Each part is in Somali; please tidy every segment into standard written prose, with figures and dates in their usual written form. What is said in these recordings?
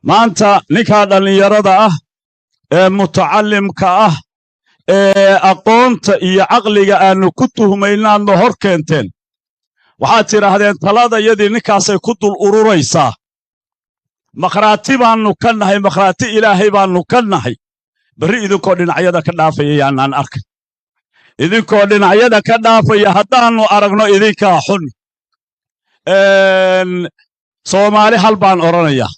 Maanta ninkaa dhallinyarada ah ee mutacallimka ah ee aqoonta iyo caqliga aannu ku tuhmaynaadna hor keenteen, waxaad tidhaahdeen taladayadii ninkaasay ku dul ururaysaa. Makhraati baannu ka nahay, makhraati Ilaahay baannu ka nahay. Berri idinkoo dhinacyada ka dhaafaya yaanaan arkay. Idinkoo dhinacyada ka dhaafaya haddaannu aragno, idinkaa xun. Soomaali hal baan odhanayaa.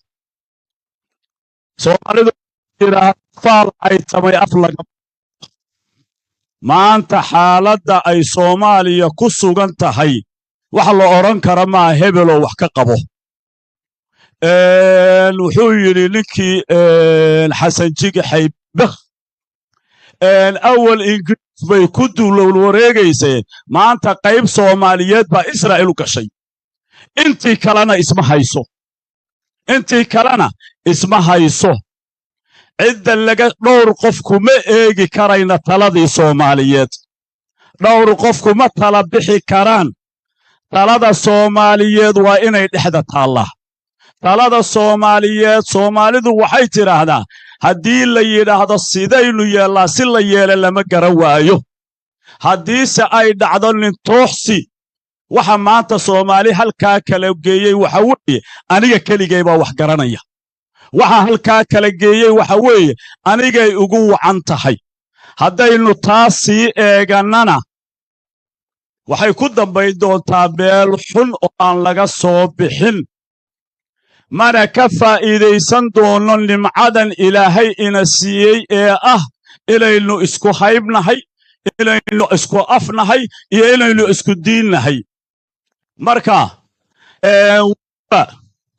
Soomaalidu faal caytamay af laga. Maanta xaaladda ay Soomaaliya ku sugan tahay wax la odhan kara maa hebeloo wax ka qabo. Wuxuu yidhi ninkii Xasan Jigaxay Bikh, awal Ingiriis bay ku duulowal wareegayseen, maanta qayb Soomaaliyeed baa Israa'iil u gashay, intii kalena isma hayso, intii kalena isma hayso. Cidda laga dhowr qof kuma eegi karayna taladii Soomaaliyeed, dhowr qof kuma tala bixi karaan. Talada Soomaaliyeed waa inay dhexda taallaa talada Soomaaliyeed. Soomaalidu waxay tidhaahdaa, haddii la yidhaahdo sidaynu yeellaa, si la yeela lama garan waayo. Haddiise ay dhacdo nin tooxsi, waxa maanta Soomaali halkaa kala geeyey waxa weeye aniga keligay baa wax garanaya. Waxa halkaa kala geeyey waxa weeye anigay ugu wacan tahay. Haddaynu taas sii eegannana, waxay ku dambayn doontaa meel xun oo aan laga soo bixin, mana ka faa'iidaysan doono nimcadan Ilaahay ina siiyey ee ah inaynu isku haybnahay, inaynu isku afnahay iyo inaynu isku diinnahay. Marka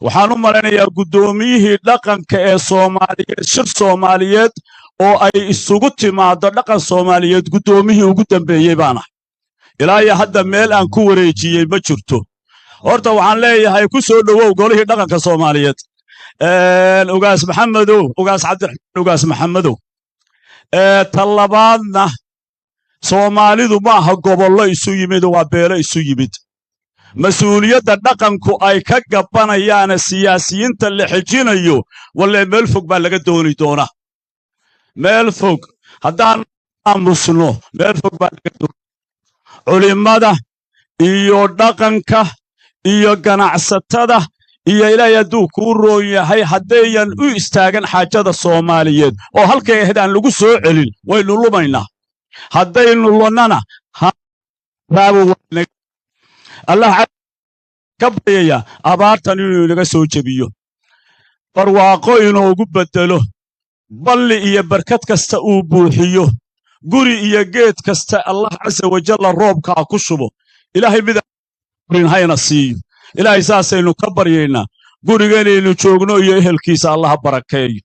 waxaan u malaynayaa guddoomiyihii dhaqanka ee Soomaaliyeed, shir Soomaaliyeed oo ay isugu timaaddo dhaqan Soomaaliyeed guddoomiyihii ugu dambeeyey baan ahay. Ilaa iyo hadda meel aan ku wareejiyey ma jirto. Horta waxaan leeyahay, ku soo dhowow golihii dhaqanka Soomaaliyeed, Ugaas Maxamedow, Ugaas Cabdiraxmaan, Ugaas Maxamedow. Ta labaadna, Soomaalidu maaha gobollo isu yimid, waa beelo isu yimid. Mas-uuliyadda dhaqanku ay ka gabbanayaana siyaasiyiinta la xejinayo, walle meel fog baa laga dooni doonaa. Meel fog haddaan aamusno, meel fog baa laga dooni. Culimmada iyo dhaqanka iyo ganacsatada iyo Ilaahay hadduu kuu roon yahay, haddayan u istaagan xaajada Soomaaliyeed oo halkay ahayd aan lagu soo celin, waynu lumaynaa. Haddaynu lunnana, Allah ka baryaya abaartan inuu inaga soo jebiyo, barwaaqo inoogu beddelo, balli iyo barkad kasta uu buuxiyo, guri iyo geed kasta Allah casa wajalla roobkaa ku shubo. Ilaahay mid hayna siiyo. Ilaahay saasaynu ka baryaynaa. Guriganaynu joogno iyo ehelkiisa Allaha barakeeyo.